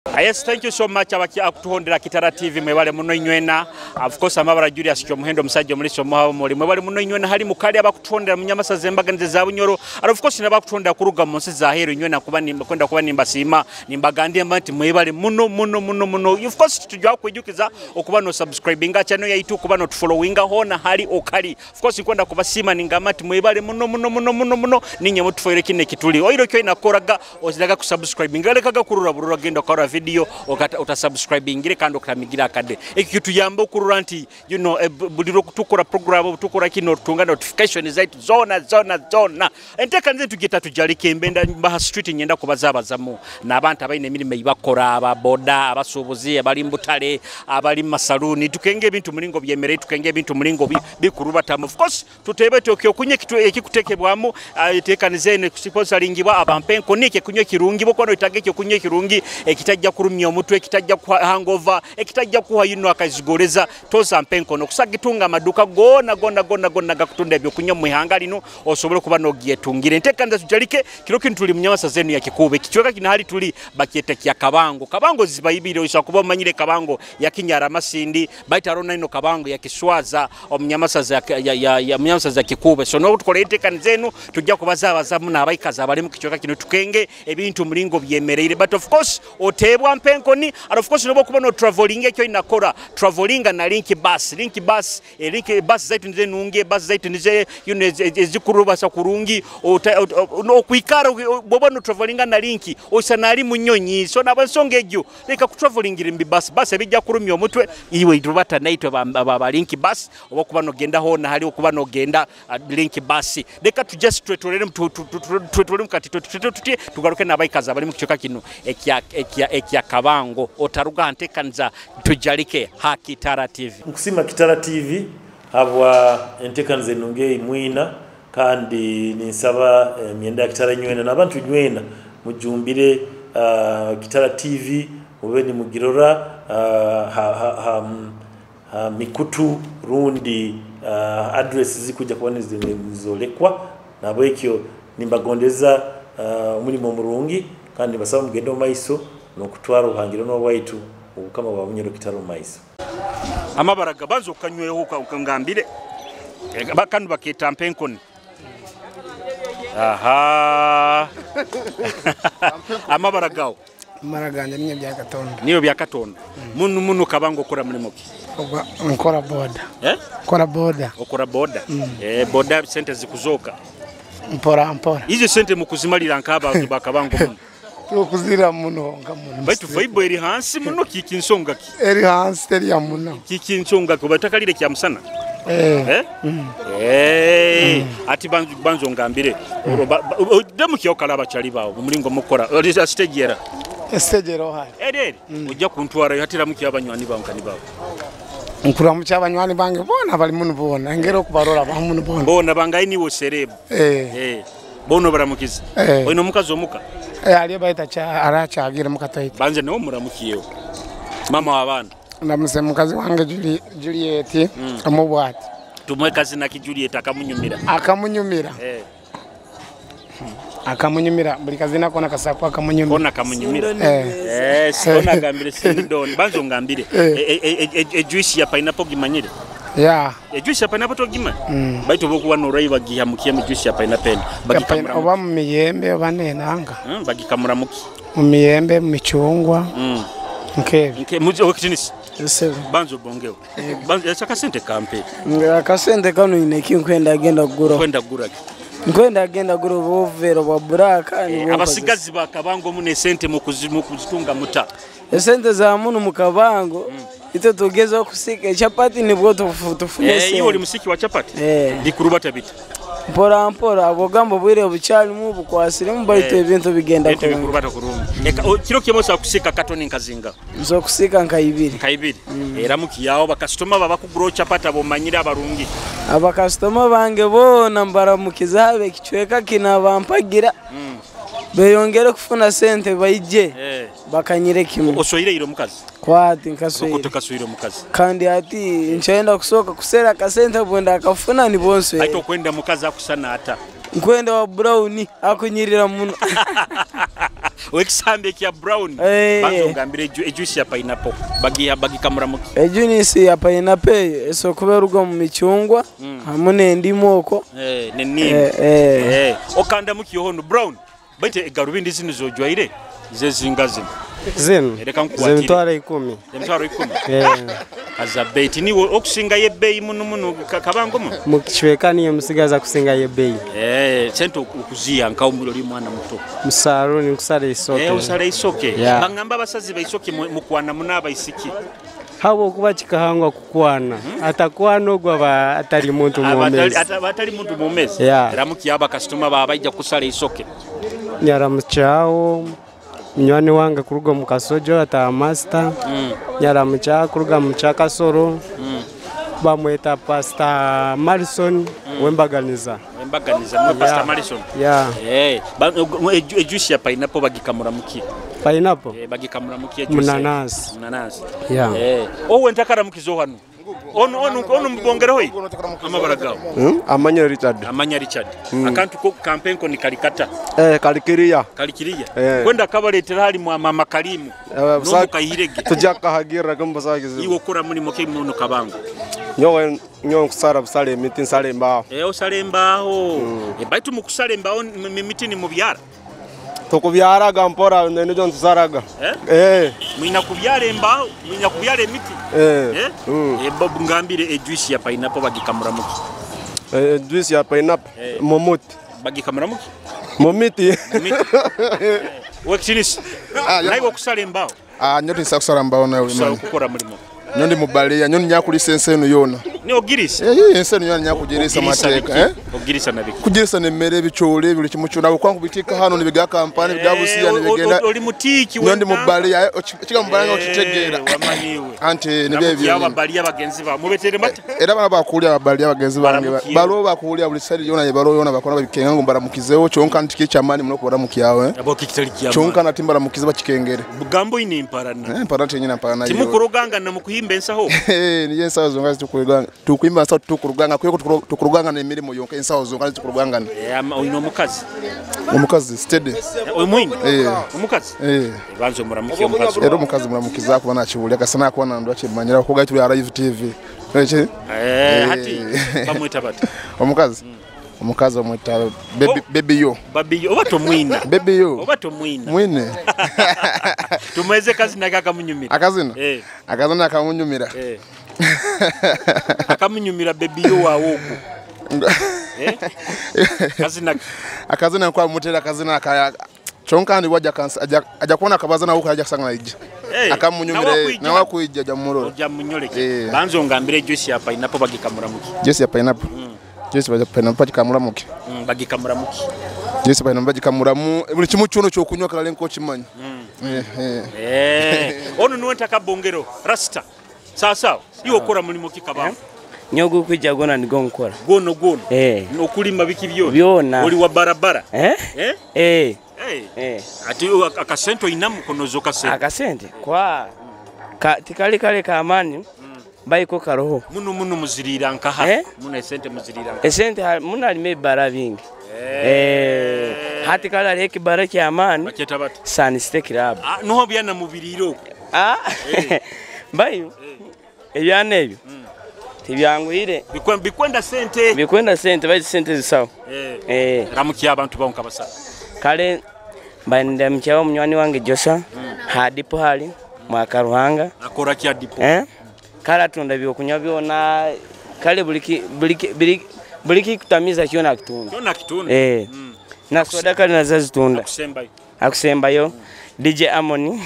Yes, thank you so much akutuhondera Kitara TV, mwebale muno inywena. Of course amabara Julius Kyomuhendo, omusajja omulisi omuhawo muli, mwebale muno inywena hali mukali abakutuhondera munyamasa zembaganize za Bunyoro, and of course nabakutuhondera kuruga mu nsi za heru inywena, kuba kwenda kuba nimbasiima, nimbagambye mba nti mwebale muno muno muno muno. Of course tujja kwijukiza okuba no subscribinga channel yaitu, kuba no followinga hona hali okali. Of course nkwenda kubasiima ningamba nti mwebale muno muno muno muno muno, ninye mutufoire kine kituli oiro kyo inakoraga oziraga kusubscribinga, lekaga kurura burura, genda okora video utasubscribingire kandi okamigira akade ekituyamba okurura nti buli lwokutukora program tukora kino tunga notification zaitu zona zona zona. Enteekaniza tugeta tujalike embenda mbaha street, nyenda kubazabazamu n'abantu abalina emirimu ebakora, ababoda, abasuubuzi, abali mbutale, abali mu masaluni, tukenge ebintu mulingo byemere, tukenge ebintu mulingo bikurubatamu. Of course tutebe tokyo kunye kitu ekikutekebwamu, eteekaniza eno sponsoringibwa abampenko nike kunywa ekirungi, bokono itageke kunywa ekirungi ekitajja kurumya omutwe, ekitajja kuha hangover, ekitajja kuha yino akazigoleza tosa mpenko nokusagitunga amaduka gona gona gona gona gakutunda ebyokunywa mu ihanga lino osobole kuba nogyetungire. Enteekaniza tujalike kiro kino tuli munyamasa zenu ya Kikuube, kichweka kino hali tuli bakyeta kya Kabango. Kabango zibayibire oyisa kuba omanyire Kabango ya Kinyara Masindi, baita rona ino Kabango ya Kiswaza omunyamasa za ya munyamasa za Kikuube. So no tukole enteekaniza eno tujja kubazabazamu n'abaikazi abali mu kichweka kino tukenge ebintu mulingo byemereire. But of course otebwa mpenkoni, and of course nobo kuba no traveling ekyo inakora travelinga na link bus, link bus, link bus zaitu nize nunge bus zaitu nize ezikurubasa kurungi okuikara boba no travelinga na link osanali munyonyi. So nabasonga egyo leka ku travelingira mbi bus bus ebijja kurumya omutwe iwe idrubata naitwe ba link bus oba kuba no genda hona hali okuba no genda link bus. Leka tu just twetolere twetolere kati tutie tugaruke n'abaikazi abali mu kichweka kino ekya Kabango. Otaruga nteekaniza tujalike ha Kitara TV. Nkusima Kitara TV habwa enteekaniza enungi mwina, kandi ninsaba emyenda ya Kitara nywena n'abantu nywena mujumbire Kitara TV mube nimugirora ha mikutu rundi address zikuja kuba nizolekwa nabwekyo nimbagondeza omulimo omurungi, kandi basaba mugende omumaiso n'okutwara obuhangiro n'obwaitu obukama bwa Bunyoro Kitara omumaiso. Amabara gabanza okanyweho okangambire bakanu baketa mpenkoni. Aha. Amabara gawo amabara ganje niyo bya Katonda. Niyo bya Katonda. Munu munu Kabango okora mulimo ki? Nkora boda. Nkora boda. Okora boda. Boda sente zikuzoka. Mpora mpora. Izo sente mukuzimalira nkaba Kabango muno. Tukuzira muno nga muno. Baitu faibo eri hansi muno kiki nsonga ki? Eri hansi teri ya muno. Kiki nsonga ki? Batakalire kya musana. Ati banzo ngambire. Demu kyo kalaba chali bawo mulingo mukora. Oli stage era. Stage era hai. Eri. Ojja kuntwara hatira muki abanywani bawo nkani bawo. Nkura muki abanywani bange bona bali muno bona. Ngero kubarora ba muno bona. Bona bangayi niwo serebu. Bono baramukiza. Oino mukazi omuka. Ali baita cha arachagira mukataita. Banze nawo muramukiyeho. Mama w'abaana. Ndamuse mukazi wange Juliet amubwati. Tumwe kazi na ki Juliet akamunyumira. Akamunyumira. Akamunyumira buli kazina kona kasakwa akamunyumira. Kona kamunyumira. Kona gambire sindoni. Banzo ngambire. Juice ya pineapple gimanyire. Yeah. Juice ya pineapple togima. Baitu bokuwa no raiba gihamukiye mu juice ya pineapple. Bagikamura. Oba mu miyembe oba nenanga. Bagikamura muki. Mu miyembe mu michungwa. Nke. Nke muzi okitinisi. Banzo bongeo. Banzo yachaka sente kampe. Akasente kano ine nkwenda agenda kugura. Kwenda kugura. Nkwenda agenda kugura obuvero bwa buraka. Abasigazi ba Kabango mune sente mukuzitunga muta. Esente za munu mu Kabango. Ito tugeza kusika chapati nibwo tufune sente. Iwe oli musiki wa chapati? Bikurubata bita. Mpora mpora abogambo bwire bukyalimu bukwasirimu baitu ebintu bigenda kurungi. Bikurubata kurungi. Kiro kyemosa kusika katoni nkazinga. Nzo kusika nkaibiri. Nkaibiri. Era mukiyawo bakasitoma babakugura chapati abomanyira abarungi. Abakasitoma bange bona mbaramukiza ekichweka kinabampagira. Beyongere kufuna sente baije bakanyire kimwe. Osoire iro mukazi. Kwati nkaswire. Okutoka mukazi. Kandi ati nchaenda kusoka kusera kasente bwenda akafuna ni bonswe. Aito kwenda mukazi akusana ata. Nkwenda wa brown akunyirira muno. Owekisambi ekya brown. Banza ongambire ejuice ya pineapple bagikamura muki? Ejuice ya pineapple eyo esobola kuba eruga mu micungwa hamu n'endimu okwo. N'endimu. Okanda muki hono brown? Baitu egarubindi zino zojwaire zezinga zino. Zino emitwaro 10. Emitwaro 10. Kaza beti niwe okusinga yebbeeyi muno muno kabango muno. Mukicweka niyo musigaza kusinga yebbeeyi. Sente okuziya nka oli mwana muto. Musaro ni kusala isoke. Usala isoke. Bangamba abasazi baisoke mukwana munaba isiki. Habo okuba kikahangwa kukwana. Atakwana ogwo aba atali muntu mwomezi. Atali muntu mwomezi. Ramuki aba customer babaija kusala isoke. Nyaramuchawo munywani wange kuruga mu Kasojo ata master. Nyaramucha kuruga mu Chakasoro. Bamweta Pastor Marison wembaganiza. Wembaganiza mwe Pastor Marison. Ejuice ya pineapple bagikamura muki? Pineapple? Bagikamura muki ejuice? Munanasi. Munanasi. Owe ntakaramukizo hano. Ono mbongera hoyi. Amabara gawo. Amanya Richard. Amanya Richard. Akantu ko kampenko ni kalikata. Kalikiria. Kalikiria. Kwenda kabaletera hali mwa mama Karimu. No mukahirege. Tujja kahagira kumbasagize. Iwo kora muri moke muno kabango. Nyowe nkusara busale emiti nsale embaho. Osale embaho. Baitu mukusale embaho miti ni mubyara. Tukubyaraga mpora nejo ntusaraga. Mwina kubyara embaho, mwina kubyara emiti. Ngambire ejuice ya pineapple bagikamura muki? Juice ya pineapple mumuti. Bagikamura muki? Mumiti. Wekitinisi. Nawe okusala embaho. Nyote nsa kusala embaho nawe. Kusala okukora mulimo. Nyondi mubalia, nyondi nyakulisa ensi eno yona. Ni ogirisa? Ensi eno yona nyakugirisa mateeka. Ogirisa nabiki? Kugirisa nemmere ebicoole buli kimu kyonna kwangu biteeka hano nibiga kampani biga Busia nibigenda. Oli mutiiki we. Nyondi mubalia, kiga mubalia okitegeera. Wamanyiwe. Anti nibyo ebyo. Ababalia bagenzi ba mubetere mata. Era bana bakuulya ababalia bagenzi bange. Balo bakuulya buli sali yona ye balo yona bakona babikenga ngo mbaramukizeho kyonka nti kyamani muno kubaramukiyawe. Abo kikitali kyamani. Kyonka nati mbaramukize bakikengere. Bugambo ine imparana. Imparana tenyina imparana. Timukuruganga na mukuhimba ensaho. Niye ensaho zonga zitukuruganga. Tukuhimba ensaho tukuruganga kuyo tukuruganga n'emirimu yonka ensaho zonga zitukuruganga. Oyina omukazi. Omukazi steady. Omwini. Omukazi. Banzo muramukiye omukazi. Era omukazi muramukiza kuba nakiwulya kasana kuba nandwa kimanyira kuga tuli Live TV. Hati bamweta bati. Omukazi. Omukazi omweta baby yo. Baby yo oba tomwina. Baby yo. Oba tomwina. Mwine. Tumweze kazina kakamunyumira. Akazina? Akazina akamunyumira. Akamunyumira baby yo wawo oku. Kazina akazina kwa mutera kazina kaya chonka ndi waja kansa aja kuona kabaza na huko aja kusanga ija. Akamunyumira na wakuija ja muroro. Oja munyoleke. Banzo ngambire juice ya pineapple bagikamura muki. Juice ya pineapple. Juice ya pineapple bagikamura muki. Bagikamura muki. Juice ya pineapple bagikamura mu buli kimu kyono kyokunywa kalale nko kimanyi. Ono nuwe ntakabongero rasta. Sawa sawa. Iwo okora mulimo kikabaho. Nyogo kwijja gona nigo nkora. Gono gono. Okulima biki byona. Byona. Oli wa barabara. Ati akasente inamu konozo kasente. Akasente kwa tikali kale ka amani. Baiko karoho. Muno muno muzirira nkaha. Muno esente muzirira. Esente muno alime bara bingi. Hati kala leki bara kya amani. Baketa bati. Saniste club. Noho byana mubiriro. Bayo. Ebyana ebyo. Tibyanguire. Bikwenda sente. Bikwenda sente bayi sente zisawo. Ramukiya abantu bawo nkabasa. Kale mbanda mchawo munywani wange Joshua. Hadipo hali mwaka Ruhanga. Akora kya dipo. Kale atunda byokunywa byona kale buliki kutamiza kyona kitunda. Kyona kitunda. Na soda kale nazazitunda. Akusembayo. Akusembayo. DJ Amoni.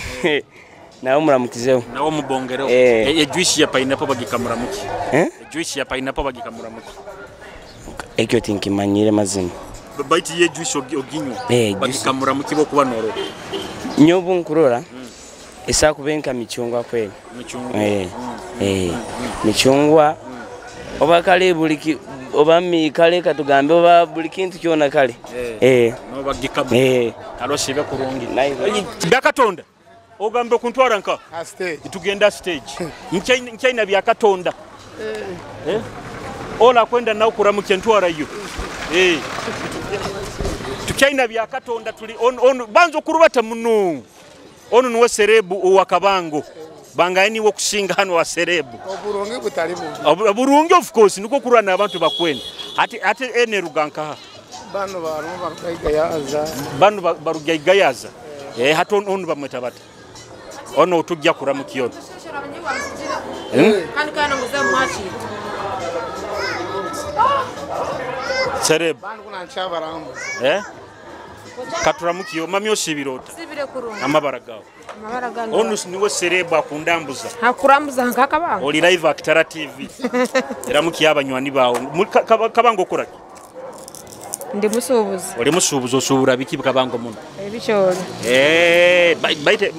Nawo muramukizeho. Nawo mubongero. Juice ya pineapple bagikamura muki. Juice ya pineapple bagikamura muki. Ekyo tinkimanyire mazima. Baiti ye juice oginywa. Bagikamura muki bo kuba noro. Nyobu nkurora. Esa kubenka michungwa kweli. Michungwa. Michungwa. Oba kale buliki oba mi kale katugambe oba buli kintu kyona kale. No bagikamura. Kalosibe kurungi. Byakatonda. Ogambe kuntwara nka tugenda stage. Nchaina byakatonda. Ola kwenda nawo kuramuke ntwara yo. Tukyaina bya Katonda tuli on banzo kurubata muno. Ono nuwe serebu owa Kabango. Bangaye niwe kusinga hano wa serebu. Oburungi butali bubi. Oburungi of course niko kurwana abantu bakwenda. Ate ene ruganka. Bano barugayaza. Bano barugayaza. Hati ono bamweta bata. Ono otujja kuramukiyo. Kandi kana nguza mwachi. Serebu. Bano kuna nchabarambo. Katuramukiyo mami osibirota. Sibire kurungi. Amabara gawo. Amabara gange. Ono niwe serebu akundambuza. Hakurambuza nkakabanga. Oli live Akitara TV. Eramukiyo abanywani bawo. Kabango koraki. Ndi musuubuzi. Oli musuubuzi osuubula biki Kabango muno? Ebikyoli. Baite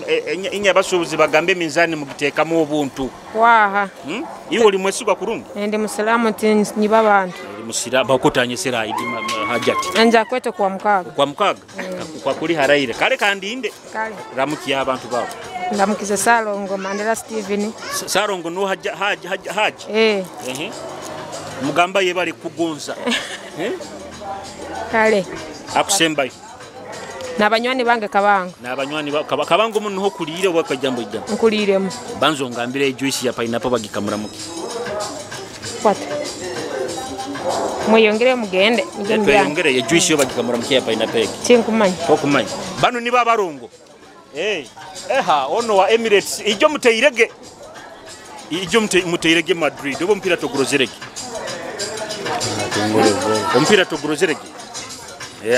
inya abasuubuzi bagambe eminzaani mugiteekamu obuntu. Waaha. Iwe oli mwesigwa kurungi? Ndi musiraamu nti nyiba abantu. Oli musiraamu bakutanyisira idi hajati. Nja kwete kwa mukaaga. Kwa mukaaga? Kwa kuli haraire. Kale kandinde. Kale. Ramukiya abantu bawo. Ndamukize Salongo Mandela Steven. Salongo no haji. Mugamba yebale kugonza. Kale. Akusembayo. N'abanywani bange Kabango. N'abanywani Kabango muno ho kulire wakajambo ijambo. Nkuliremu. Banzo ngambire juice ya pineapple bagikamura muki. Kwata. Mweyongere mugende. Tweyongere ye juice yo bagikamura muki ya pineapple. Tinkumanya. Okumanya. Bano ni babarongo. Eha ono wa Emirates ijo muteirege. Ijo muteirege Madrid. Obo mpira togurozerege. Ompira togurozerege.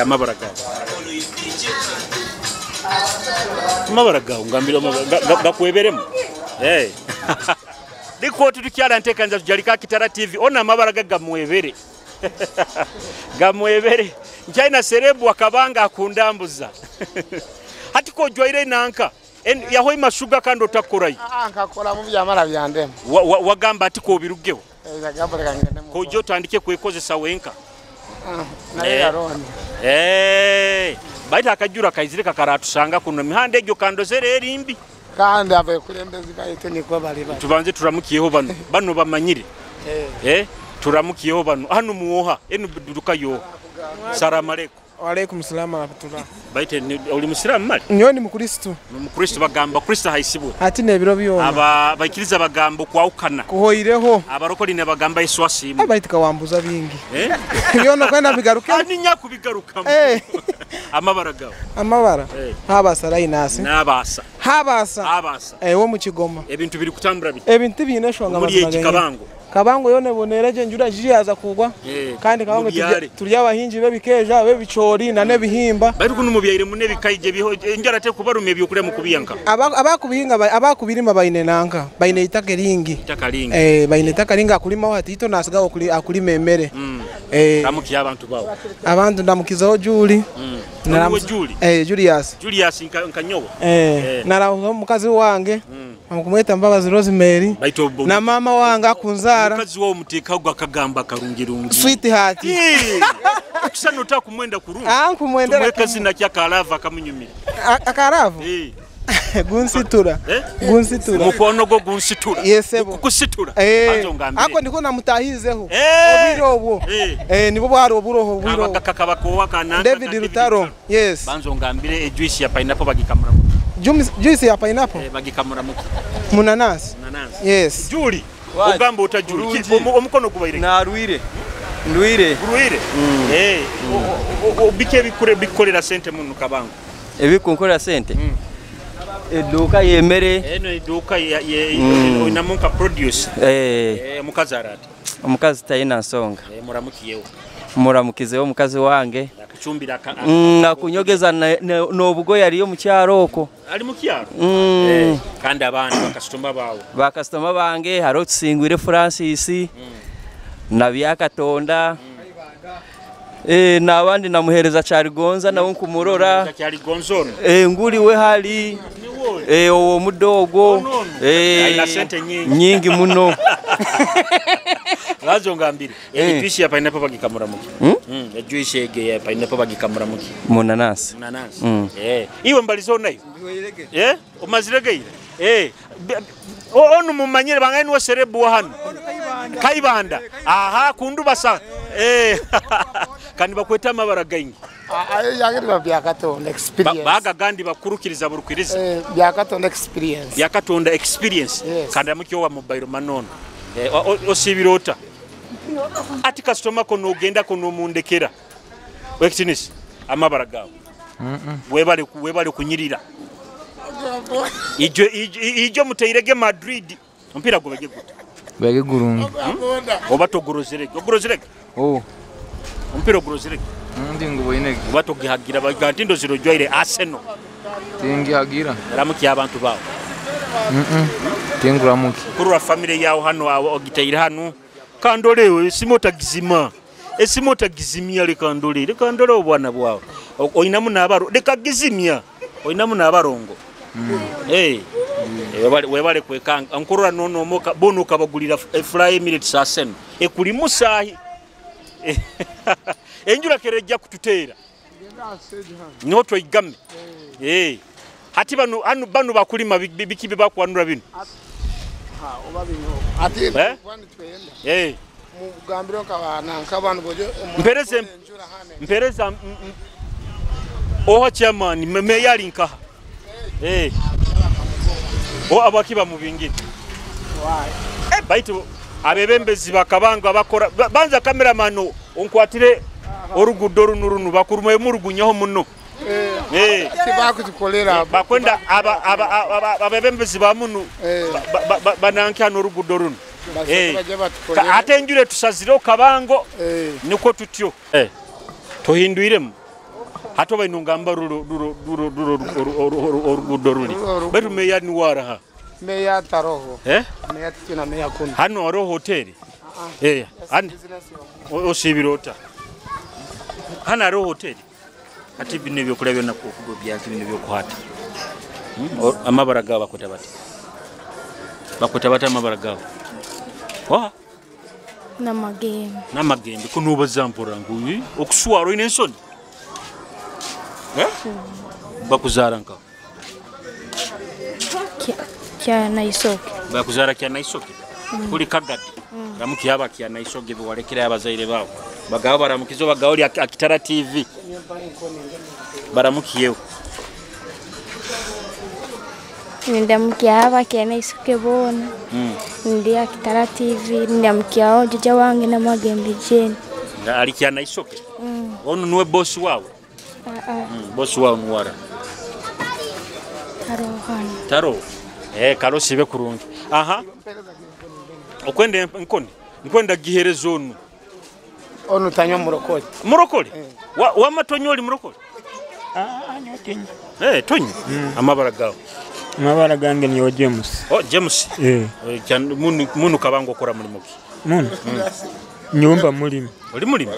Amabara gawo. Amabara gawo ngambira gakweberemu. Diko tukyala ntekanza tujalika Akitara TV ona amabara gamwebere. Gamwebere. Nchaina serebu wakabanga akundambuza. Hati ko jwaire nanka. Yaho imasuga kandi otakorayo. Nkakora mu byamara byandema. Wagamba ati ko birugeho. Kojo tandike kwekozesa wenka. Naye yaroni. Baita akajura kaizireka karatusanga kuno mihanda egyo kandozere erimbi. Kandi abakulembeze baitu niko bali bali. Tubanze turamukiyeho bano. Bano bamanyire. Turamukiyeho bano. Hano muoha enu duruka yo. Salamu aleikum. Wa alaikum salaam wa rahmatullah. Baite oli musiramu mali? Nyo ni mukristo. Mukristo bagamba Kristo haisibwe. Ati nebiro byona. Aba baikiriza bagamba kwawukana. Kuhoireho. Abarokoli ne bagamba Yesu asiimwe. Abaite kawambuza bingi. Byona kwenda bigaruke. Ani nyakubigaruka. Amabara gawo. Amabara. Habasa rainasi. Nabasa. Habasa. Habasa. Wo mu Kigoma. Ebintu biri kutambura biti. Ebintu bine shonga mazima. Muri Kabango. Kabango yone bonereje njura jiyaza kugwa. Kandi Kabango turya abahinji bebikeja bebichori na nebihimba. Bari kuno mubyaire mune bikaije biho enjara te kubarume byokulya mu kubiyanka. Abakubihinga abakubirima baine nanka baine itaka ringi. Itaka ringi. Baine itaka ringi akulima watito nasigaho akulima emere. Ndamukiya abantu bawo. Abantu ndamukizaho Juli. Juli. Julius. Julius nkanyowa. Naraho mukazi wange. Amukumweta Mbabazi Rosemary. Na mama wange akunzara. Mukazi wo muteka gwa kagamba karungirungi. Sweetheart. Kusana utakumwenda kurungi. Nkumwendera. Tumweka zina kya kalava kamunyumira. Akaravu? Gunsitura. Gunsitura. Mukono go gunsitura. Yesebo. Kukusitura. Ako ndiko namutahizeho. Obwiro obwo. Nibo bwari oburoho obwiro. Kabaka kana. David Rutaro. Yes. Banzo ngambire e juice ya pineapple bagikamura. Juice ya pineapple? Bagikamura muki. Munanasi. Munanasi. Yes. Juli. Ogamba utajuli. Omukono gubaire. Narwire. Ndwire. Ndwire. Bike bikure bikolera sente muno Kabango. Ebikunkolera sente? Eduka yemere. Eno eduka ye inamunka produce. Mukazi arata. Omukazi tayina nsonga. Muramukiyeho. Muramukizeho omukazi wange. Akuchumbira akunyogeza n'obugoye ariyo mu kyaro oko. Ali mu kyaro? Kandi abantu bakasitoma bawo. Bakasitoma bange haro tusingwire Francis. Na Byakatonda. N'abandi namuhereza Kyaligonza nawe nkumurora. Kyaligonza ono. Nguli we hali. Owo mudogo. Aina sente nyingi. Nyingi muno. Lazo ngambire. Juice ya pineapple bagikamura muki. Juice ege ya pineapple bagikamura muki. Munanasi. Munanasi. Iwe mbalizo nayo. Umaziregeire. Onu mumanyire bangaye niwe serebu wa hano. Kaibanda. Aha kundu basa. Kandi bakweta amabara gaingi. Ayo byakatonda experience. Baga gandi bakurukiriza burukiriza. Byakatonda experience. Byakatonda experience. Kandi amukyo wa mobile manono. Osibirota. Ati customer ko nogenda ko nomundekera. Wekitinisi amabara gawe. Webale kunyirira. Ijo muteirege Madrid. Mpira gubege gute. Bege gurungi. Oba togurozerege. Ogurozerege? Oh. Mpira ogurozerege. Ndi nguboinege. Oba togihagira bagantindo zirojwaire Arsenal. Tingihagira. Ramuki abantu bawo. Tinguramuki. Kurwa family yawo hano ogiteire hano. Kandole simota gizima. Esimota gizimya lekandole. Lekandole obwana bwawe. Oinamu nabaro leka gizimya. Oinamu nabarongo. Eh. Webale kwekanga nkurura nono moka bono kabagulira Fly Emirates Arsenal ekuli musahi enjura kerejja kututeera noto igame hati banu hanu banu bakulima bikibe bakwanura bino ha oba bino ati twenda mugambiro kabana nk'abantu bojo mpereze mpereza oha chairman meyali nkaha o abakiba mu bingine baitu abebembezi bakabanga bakora banza cameraman onkwatire orugudo runurunu bakurume murugunyaho muno tibakutukolera bakwenda aba abebembezi ba munu bananka n'orugudo runo ate enjure tusazire kabango niko tutyo tohindwiremu hato baino ngamba ruro orugudo ruli betu meya ni waraha meya taroho meya tuna meya kundi hano aro hoteli an osibirota hano aro hoteli ati bino byo kulabyo na kugobya bino byo kuhata amabara gabo bakweta bati bakweta bati amabara gabo wa namagembe namagembe kunuba zampora nguyi okuswaro ine ensoni bakuzara nka kya naisoke bakuzara kya naisoke kuli kagadi ramuki yaba kya naisoke biwalekera abazaire bawo bagabo baramukizo bagawoli akitara TV baramukiyeho ndamukiya kya naisoke bona ndi akitara TV ndamukiya joja wange na magembe jeni ali kya naisoke ono nuwe boss wawe boss wawe nuwara taro hano taro kalo sibe kurungi aha okwende nkoni nkwenda giherezo onu onu tanywa murokole murokole wa matonyoli murokole tonyi amabara gawo amabara gange ni James. Oh James munu kabango okora mulimo ki munu nyumba mulimi oli mulimi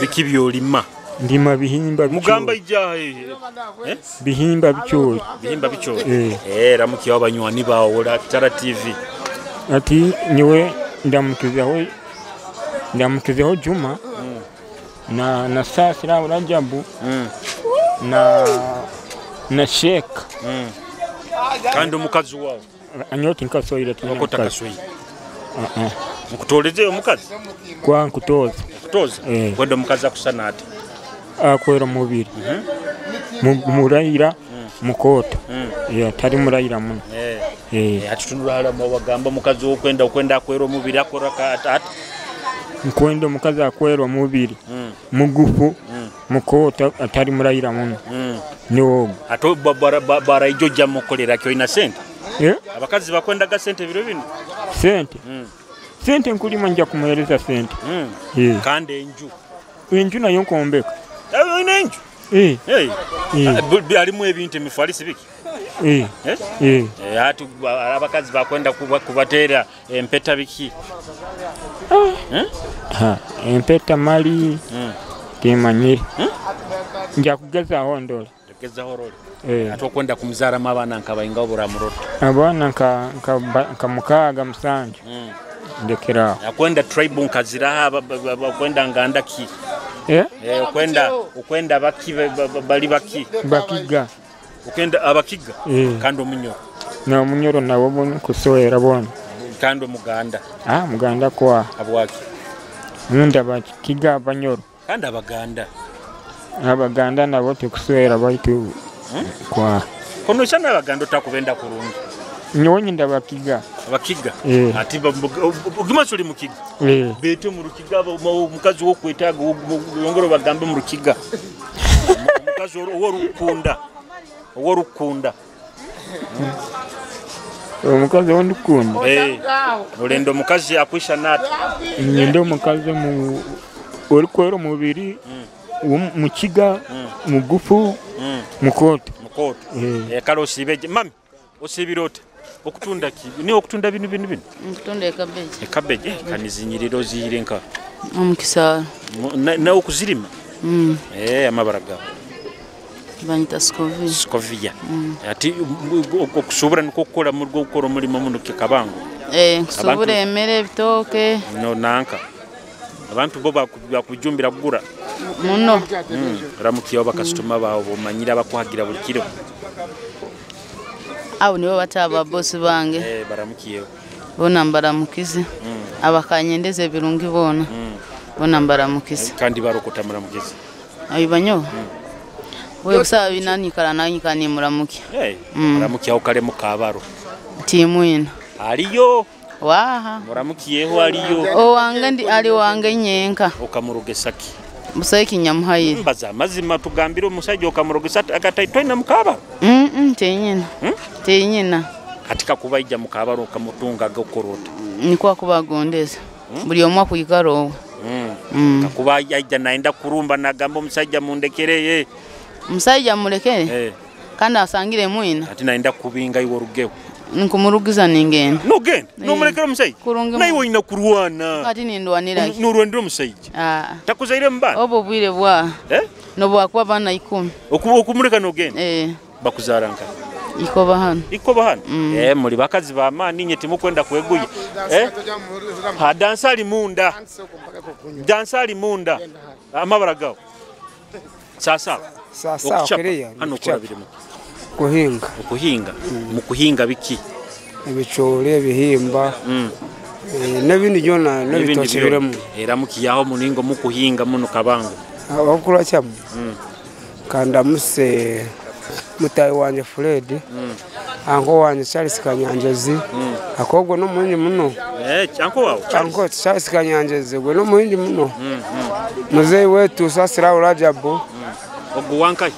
biki byolima ndima bihimba bicho mugamba ija bihimba bicho bihimba bicho ramuki abanywani bawo la Kitara TV ati niwe ndamukizaho Juma na Sasira Rajabu na Sheikh kandi omukazi wawe anyoti nkasoyira tunakota kasoyi nkutoleze omukazi kwa nkutoza kutoza kwenda omukazi akusana ati akwera mubiri murayira mukota tari murayira muno atutunula wagamba omukazi okwenda okwenda akwera omubiri akora ati nkwenda omukazi akwera omubiri mugufu mukota atari murayira muno niwo ato baraijoja mukolera kyo ina sente abakazi bakwenda ga sente biro bino sente sente nkulima nja kumuhereza sente kandi enju nayo nkombeka ina enju alimu ebintu emifalisi biki ati abakazi bakwenda kubateera empeta biki empeta mali timanyire nja kugezaho ndole kugezaho role ate okwenda kumuzaramu abaana nkabainga oburamuroto abaana nka mukaaga musanju ndekeraho akwenda tribe nkaziraha akwenda nganda ki okwenda baki bali baki bakiga okwenda abakiga kandi omunyoro na omunyoro nabo kusoera bona kandi omuganda muganda kwa abwaki munda bakiga abanyoro kandi abaganda Abaganda nabo tukuswera baitu kwa kono shana abaganda otakubenda kurungi. Nyowe nyinda bakiga. Abakiga? Ati ogimansi oli mukiga? Beete mu rukiga omukazi wokwetaaga yongera obagambe mu rukiga. Omukazi ow'orukunda. Ow'orukunda. Omukazi ow'orukunda. Olenda omukazi akwisha nata. Nyenda omukazi orikwera omubiri, mukiga, mugufu, mukoto. Mukoto. Kale osiibe mami, osiibire ota? Okutunda ki? Ni okutunda binu binu binu? Okutunda ekabeji. Ekabeji kanizinyirira ozihire nka? Omukisaro. Na okuzirima? Amabara gawe. Banyita Scovia. Scovia. Ati okusubura niko kukola mu gukora omulimo muno Kabango. Kusubura emere ebitoke. No nanka. Abantu bo bakujumbira kugura. Muno. Ramukiye bakasitoma bawo bomanyira bakuhagira buli kiro. Abo nibo bataba boss bange. Baramukiye. Bona mbaramukize. Abakanyendeze birungi bona. Bona mbaramukize. Kandi barokota muramukize. Abibanyo. Wewe kusaba binani kala nanyi kani muramuki. Muramuki aho kale mukabaro. Timu ino. Aliyo. Waha. Muramukiyeho aliyo. Owange ndi ali wange nyenka. Okamurogesaki. Musayi kinyamuhaye. Mbaza mazima tugambire omusajja okamurogesa akataitwa mukabaro. Tenyina. Tenyina. Katika kubaija mukabaro okamutunga gokorota. Nikuwa kubagondeza. Buli omwe akuyikara owe. Kakuba aija naenda kurumba nagamba omusajja mundekereye. Musajja mulekere? Kandi asangire mwina. Ati naenda kubinga iwe orugeho. Nkumurugiza ningenda. Nogenda? Nomulekera omusajja? Naiwe oyina kurwana. Ati nindwanira ki? Norwandira omusajja. Takuzaire mbana? Obwo bwire bwa. Nobwakuba bana 10. Okumuleka nogenda? Bakuzara nka? Ikoba hano. Ikoba hano? Muri bakazi ba maani nye timukwenda kweguya. Ha dansa ali munda. Dansa ali munda. Amabara gawo. Sasa. Sasa okiriya. Hano okora birimu. Kuhinga. Okuhinga. Mu kuhinga biki? Ebicooli, ebihimba. N'ebindi byona n'ebitoki birimu. Era mukiyaho muningo mu kuhinga muno Kabango. Okukula kyamu. Kandamuse mutayi wanje Fred. Anko wanje Charles Kanyanjezi. Akogwo n'omuhingi muno. Anko wawe? Anko Charles Kanyanjezi gwe n'omuhingi muno. Muzeyi wetu Sasira Rajabu. Ogwo wankai?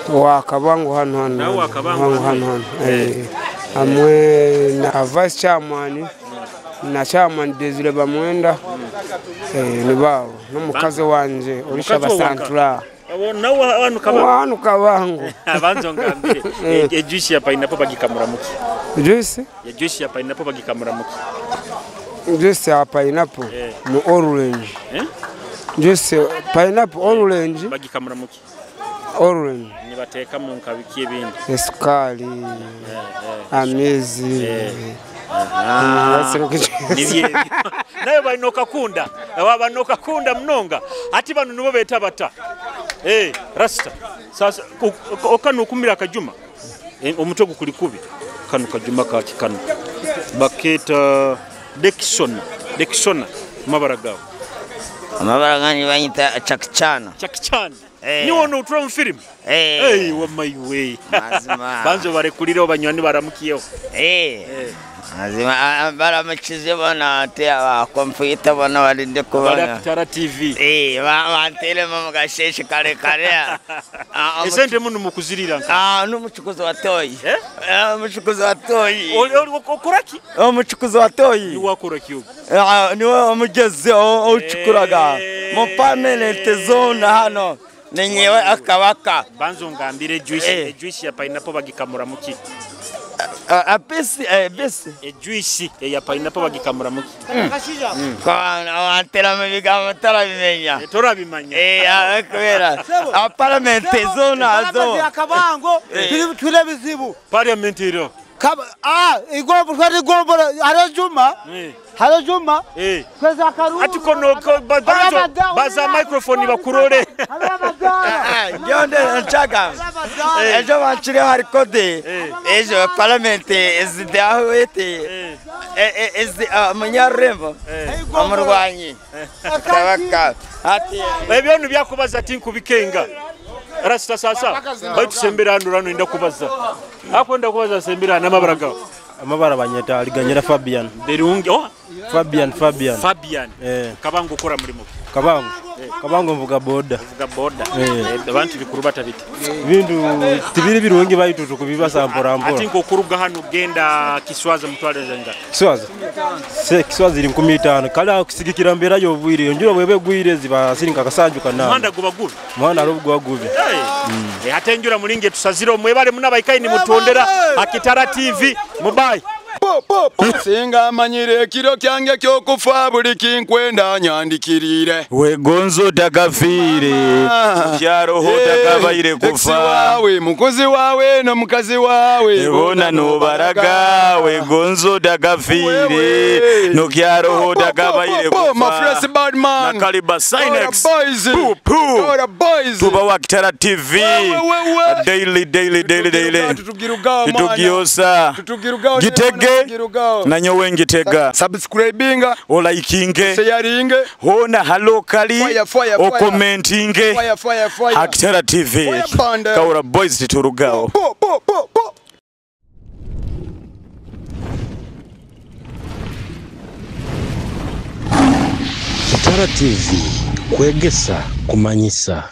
Wa Kabango hano hano. Nawe wa Kabango hano hano. Amwe na vice chairman na chairman Desire Bamwenda. Ni bawo n'omukazi wanje Olisha Basantura. Nawe hano Kabango. Hano Kabango. Abanzo ngambire. Ejuice ya pineapple bagikamura muki? Juice? Juice ya pineapple bagikamura muki? Juice ya pineapple mu orange. Juice pineapple orange bagikamura muki? Orange. Nibateka mu nkabiki ebindi. Esukali. Amezi. Naye balina okakunda. Bano okakunda mnonga. Ati bano nibo beeta bata. Rasta. Sasa okano okumira akajuma. Omutwe gukuli kubi. Kano kajuma kaki kano. Baketa Dexona. Dexona mabara gawo. Amabara gani banyita Chakichana. Chakichana. Niwo no utura mu film. Wamaiwe. Mazima. Banzo barekulire banywani baramukiyeho. Mazima baramukize bona ate aba computer bona balinde kubona. Barakitara TV. Bantere mu gasheshe kare kare. Esente muno mukuzirira. N'umucukuzi wa toyi. Umucukuzi wa toyi. Okoraki? Umucukuzi wa toyi. Ni wakoraki ubu? Niwe omugezi ocukuraga. Mu permanent zone hano. Ninyewe akabaka. Banzo ngambire juice, juice ya pineapple bagikamura muki? Apisi bisi. Juice ya pineapple bagikamura muki? Kwa antera mu bigambo tarabimenya. Torabimanya. Kubera parliament zone azo. Akabango tuli bizibu. Parliament iro. Igombo twari igombo haro Juma. Haro Juma. Kweza karu. Ati kono banzo baza microphone bakurore. Ndyonde nchaga. Ejo bancire hari kode. Ejo parliament izidaho ete. Izi munyarembo. Omurwanyi. Tabaka. Ati ebyo byakubaza ati nkubikenga. Rasita sasa baitu sembera hano rano enda kubaza ako enda kubaza sembera n'amabara gawe. Amabara banyeta Aliganyira Fabian. Derungi oh. Fabian Fabian. Fabian. Kabango ukora murimo ki? Kabango. Kabango mvuga boda. Mvuga boda. Eh. Abantu bikuru batabita. Bintu tibiri birungi baitu tukubibasa mpora mpora. Ati nkokuruga hano genda Kiswaza mutwale zenga. Kiswaza. Se Kiswaza iri 15 kale kusigikira mbera yobwire njura bwebe gwire ziba sirinka kasanju kana. Muhanda guba gubi. Muhanda arubwa gubi. Hey. Ate njura mulinge tusazire mwebale munabaikaini mutondera Akitara TV mubayi. Singa amanyire ekiro kyange kyokufa buli kinkwenda nyandikirire. Wegonzo takafiire kyaroho takabaire Ex kufa wawe mukozi wawe n'omukazi wawe bona nobaraga wegonzo takafiire nokyaroho takabaire My fresh bad man. Nakaliba Sinex. Boys. Poo boys. Tubawa Kitara TV daily daily daily daily tutugiosa gitege nanyowe ngitega subscribinga olaikinge sharinge hona halokali Fire, fire, fire. okomentinge Fire, fire, fire. Akitara TV Fire band. Kaura boys titurugao. Po, po, po, po. Kitara TV kwegesa kumanyisa.